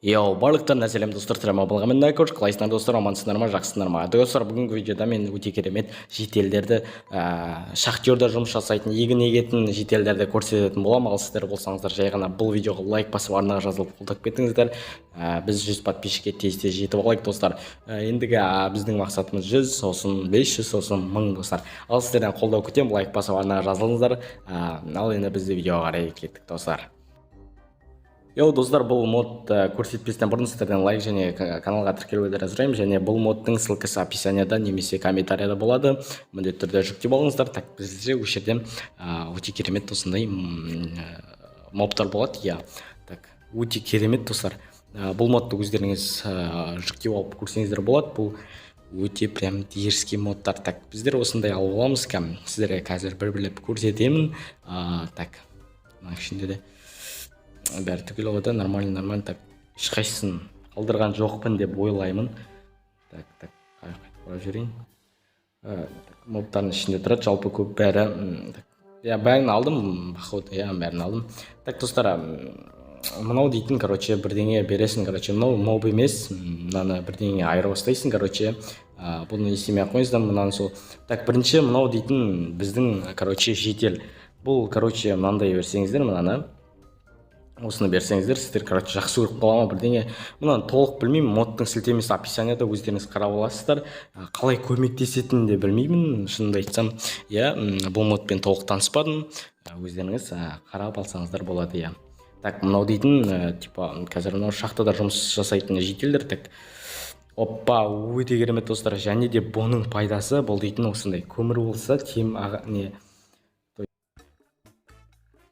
Йоу, барлықтарына сәлем, достар, сәлем болғанмен Найкош, қалайсыңдар, достар, амансыңдар ма, жақсысыңдар ма? Достар, бүгінгі видеода мен өте керемет жительдерді, шахтерда жұмыс жасайтын, егін егетін жительдерді көрсететін боламын. Ал сіздер болсаңыздар, жай ғана бұл видеоға лайк басып, арнаға жазылып, қолдап кетіңіздер. Біз 100 подписчикке тез-тез жетіп алайық, достар. Ендігі біздің мақсатымыз 100, сосын 500, сосын 1000, достар. Ал сіздерден қолдау күтемін, лайк басып, арнаға жазылыңыздар. Ал енді біз видеоға қарай кеттік, достар. Йоу, достар, бұл мод көрсетпестен бұрын сіздерден лайк және каналға тіркелуді сұраймын. Және бұл модтың ссылкасы описанияда немесе комментарияда болады, міндетті түрде жүктеп алыңыздар. Так, бізде осы жерде өте керемет осындай мобтар болады, иә. Так, өте керемет, достар. Бұл модты өздеріңіз жүктеп алып көрсеңіздер болады. Бұл өте прям дерзкий модтар. Так, біздер осындай алып аламыз кәдімгі, сіздерге қазір бір бірлеп көрсетемін. Так, мына ішінде де бәрі түгел ғой да, нормально, нормально. Так, ешқайсысын қалдырған жоқпын деп ойлаймын. Так, так, қайтып қарап жіберейін. Так, мобтардың ішінде тұрады жалпы көп бәрі. Так, иә, бәрін алдым, походу, иә, бәрін алдым. Так, достар, мынау дейтін, короче, бірдеңе бересің, короче, мынау моб емес, мынаны бірдеңеге айырбастайсың, короче, бұны не істемей ақ қойыңыздар, мынаны сол. Так, бірінші мынау дейтін біздің, короче, житель. Бұл, короче, мынандай берсеңіздер, мынаны, осыны берсеңіздер, сіздер, короче, жақсы көріп қала ма бірдеңе, мынаны толық білмеймін. Модтың сілтемесі описанияда, өздеріңіз қарап аласыздар. Қалай көмектесетінін де білмеймін, шынымды айтсам, иә, бұл модпен толық таныспадым. Өздеріңіз қарап алсаңыздар болады, иә. Так, мынау дейтін, типа, қазір мынау шахтада жұмыс жасайтын жительдер. Так, оппа, өте керемет, достар. Және де бұның пайдасы бұл дейтін осындай көмір болса, тем не.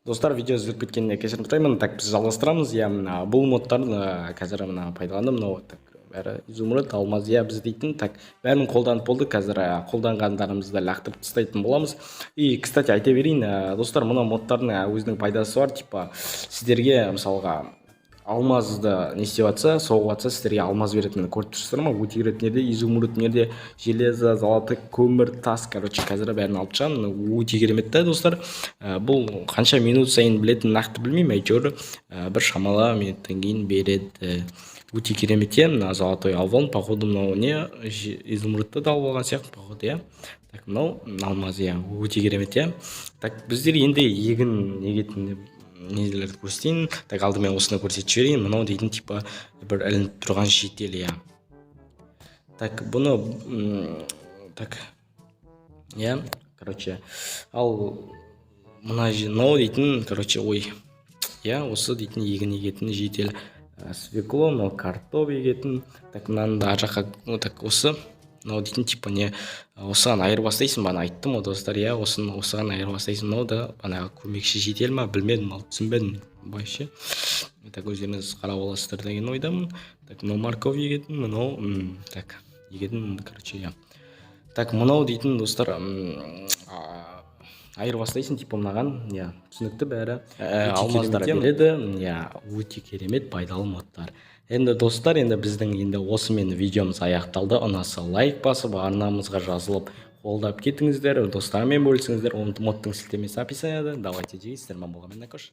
Достар, видео үзіліп кеткеніне кешірім сұраймын. Так, біз жалғастырамыз, иә. Мына бұл модтарды қазір мына пайдаландым. Мынау, так, бәрі изумруд, алмаз, иә, біз дейтін, так, бәрін қолданып болдық. Қазір қолданғандарымызды лақтырып тастайтын боламыз. И, кстати, айта берейін, достар, мына модтардың өзінің пайдасы бар. Типа, сіздерге, мысалға, алмазды не істеп жатса, соғып жатса, сіздерге алмаз береді. Міне, көріп тұрсыздар ма? Өте керемет. Мына изумруд, мына жерде железо, золото, көмір, тас. Короче, қазір бәрін алып шығамын. Өте керемет та, достар. Бұл қанша минут сайын білетінін нақты білмеймін, әйтеуір бір шамалы минуттан кейін береді. Өте керемет, иә. Мына золотой алып алдым, походу. Мынау не, изумрудты да алып алған сияқты, походу, иә. Так, мынау алмаз, иә, өте керемет, иә. Так, біздер енді егін егетін нелерді көрсетейін. Так, алдымен осыны көрсетіп жіберейін. Мынау дейтін, типа, бір ілініп тұрған житель, иә. Так, бұны так, иә, короче, ал мына мынау дейтін, короче, ой, иә, осы дейтін егін егетін житель. Свекло, мынау картоп егетін. Так, мынаны да ар жаққа, ну, так, осы мынау дейтін, типа, не, осыған айырбастайсың, бағана айттым ғой, достар, иә, осыны осыған айырбастайсың. Мынау да бағанағы көмекші житель ма, білмедім, ал түсінбедім вообще. Так, өздеріңіз қарап аласыздар деген ойдамын. Так, мынау морковь егетін, мынау так, егетін, короче, иә. Так, мынау дейтін, достар, айырбастайсың, типа, мынаған, иә, түсінікті бәрі. Алмаздар береді, иә, өте керемет пайдалы модтар. Енді, достар, енді біздің енді осымен видеомыз аяқталды. Ұнаса, лайк басып, арнамызға жазылып, қолдап кетіңіздер, достармен бөлісіңіздер. Модтың сілтемесі описанияда. Давайте, жігіттер, болғанмен Накош.